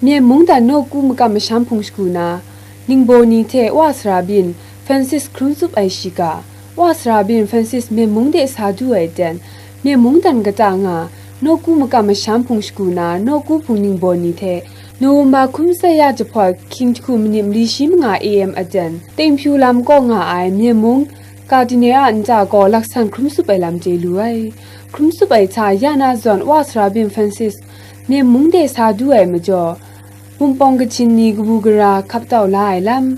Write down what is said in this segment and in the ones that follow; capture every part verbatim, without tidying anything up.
Myen mungdan nawku makam masham hpung shagu na, ningbaw ni hte Wa Sara byin Francis hkrum tsup ai shiga, Wa Sara byin Francis Myen mung de sa du ai ten, Myen mungdan kata nga, nawku makam masham hpung shagu na, nawku hpung ningbaw ni hte, November hkun tsaya jahpawt hkying jahku minit mali shi manga A M aten, Tenghpyu lam kaw nga ai Myen mung Cardinal a nta gaw laksan hkrum tsup ai lam chye lu ai. Hkrum tsup ai hta ya na zawn Wa Sara byin Francis Myen mung de sa du ai majaw, Wunpawng kachyin ni kabu gara hkap tau la ai lam,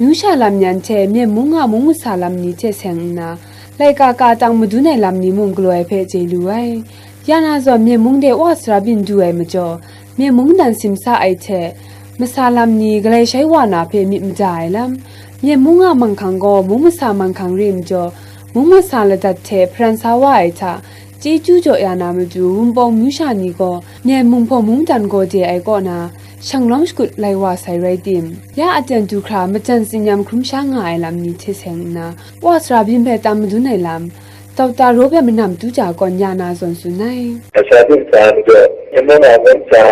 myu sha lam nyan hte Myen mung a mung masa lam ni hte seng nna, laika ka tang madun ai lam ni mung galaw ai hpe chye lu ai. Ya na zawn Myen mung de Wa Sara byin du ai majaw, Myen mungdan simsa ai hte, masa lam ni galai shai wa na hpe myit mada ai lam, Myen mung a manghkang gaw mung masa manghkang re majaw, mung masa ladat hte hparan sa wa ai hta, chyeju jaw ya na matu Wunpawng myu sha ni gaw Myen mung hpawng mungdan gaw de ai kaw na, shanglawm shakut lai wa sai rai tim, ya aten du hkra majan tsinyam hkrum sha nga ai lam ni hte seng nna, Wa Sara byin hpe tam madun ai lam, Doctor Robert Manam Tu Ja gaw ya na zawn tsun ai. Kasa byin sa majaw, Myen mung a mung sa,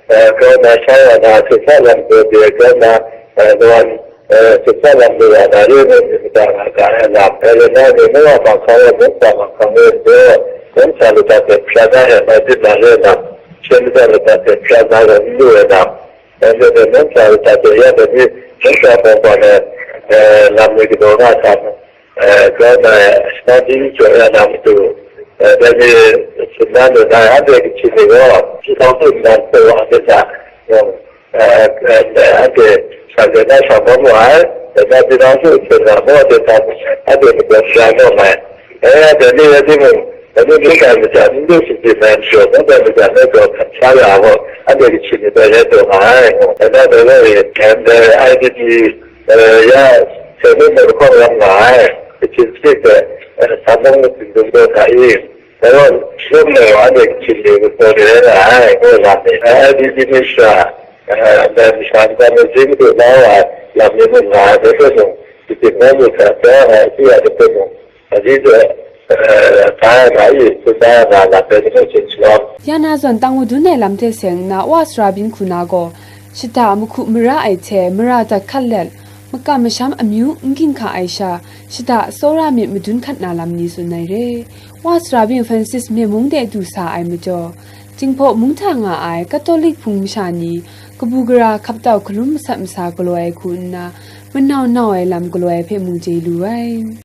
eh, grau na sha wa na, sutsa lam gaw de grau na, eh, lawan, eh, sutsa lam gaw wa na, re re myit mada nga ga ai lam, eh, rai nna, Myen mung a manghkang e mung sa manghkang re njaw, mung sa ladat hte hparan na e mai byin na re lam, she madat ladat hte hparan na gaw n lu ai lam, eh, re re mung sa ladat hte ya dai ni, mung sa bawng bawng e, eh, lam ni galaw nga hta, eh, grau na, eh, shangang di jaw ya na matu, eh, dai ni tsun na lu na, anhte kachyin ni gaw, Chyeju hpung nnan hpe wa hte hta, yawng, eh, eh, anhte shanhte na shang bawm wa ai, dai na Chyeju hpung hte na maw hte hta, anhte madaw sara naw mai. Eh, dai ni rai timung, dai ni mungdan majan n lu shinggyim ai majaw, mungdan majan e gaw hkan sha ya gaw, anhte kachyin ni dai rai taw nga ai. Dai na dai gaw e, eh, I D P, eh, ya, Seng nit mung lahkawng lam nga ai, kachyin sik hte, eh, sa mung zindum daw hta i, dai gaw, shadawn lai wa anhte kachyin ni kataw ni rai nga ai, ngu lam ni, eh, I D P ni sha, eh, ndai masha nta mung zi madu la wa ai lam ni mung nga ai, dai hpe mung, shachyip na lu hkra, dai wa ai, hpyi ai dai hpe mung, Aji hte, eh, ta ai nga i, tsun da ai nga lam hpe ni mung chye shalawm. Ya na zawn tang madun ai lam hte seng nna Wa Sara byin hku na gaw, shada mahku mara ai hte mara dat hkat let, makam masham amyu n ginhka ai sha, shada tsawra myit madun hkat na lam ni tsun ai re. Wa Sara byin Francis Myen mung de du sa ai majaw, Jinghpaw mung hta nga ai Katolik hpung masha ni kabu gara hkap tau hkalum masat masa galaw ai hku nna, manau nau ai lam galaw ai hpe mung chye lu ai.